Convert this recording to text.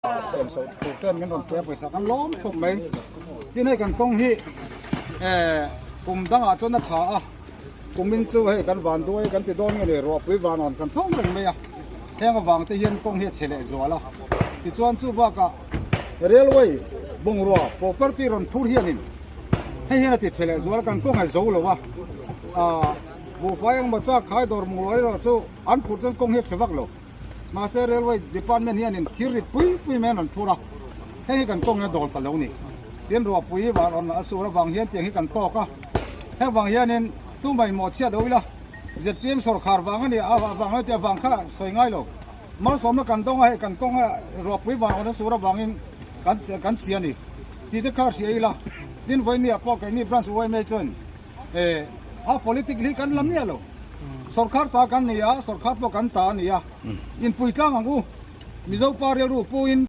Senso tur ten min rawn pe a pawisa kan lawm khawp mai. Tin hei kan kawng hi eh kum dangah chuan a tha a, kumin chu hei kan van duai kan ti dawn nge ni ruahpui van rawn kan thawng reng mai a, heng avang te hian kawng hi a chhe leh zual a. Tichuan chu bakah railway bungrua property rawn phur hianin hei hian a ti chhe leh zual a, kan kawng a zo lo a, ah buhfai engmaw chak khai dawr bungrua erawh chu an phur chuan kawng hi a chhe vak lo. Mahse Railway Department hianin thil rit pui pui mai an rawn phur a, hei hi kan kawng hian dawl ta lo ni. Tin ruahpui van rawn a sur avang hian tiang hi kan tawk a, heng vang hianin tumah inmawh chhiat lo ila, zpm sawrkhar vang a ni a vang lo tih avang kha sawi ngai lo. Malsawmna kan dawng a, hei kan kawng a ruahpui van rawn a sur avangin kan kan chhia a ni tih te kha hria ila. Tin vawinia pawh keini branch yma chuan Eh, a politic hi kan la miah lo. Sorkar ta kan ni a, sorkar pawh kan ta a ni a. Inpui tlang ang u. Mizo pa rilru puin.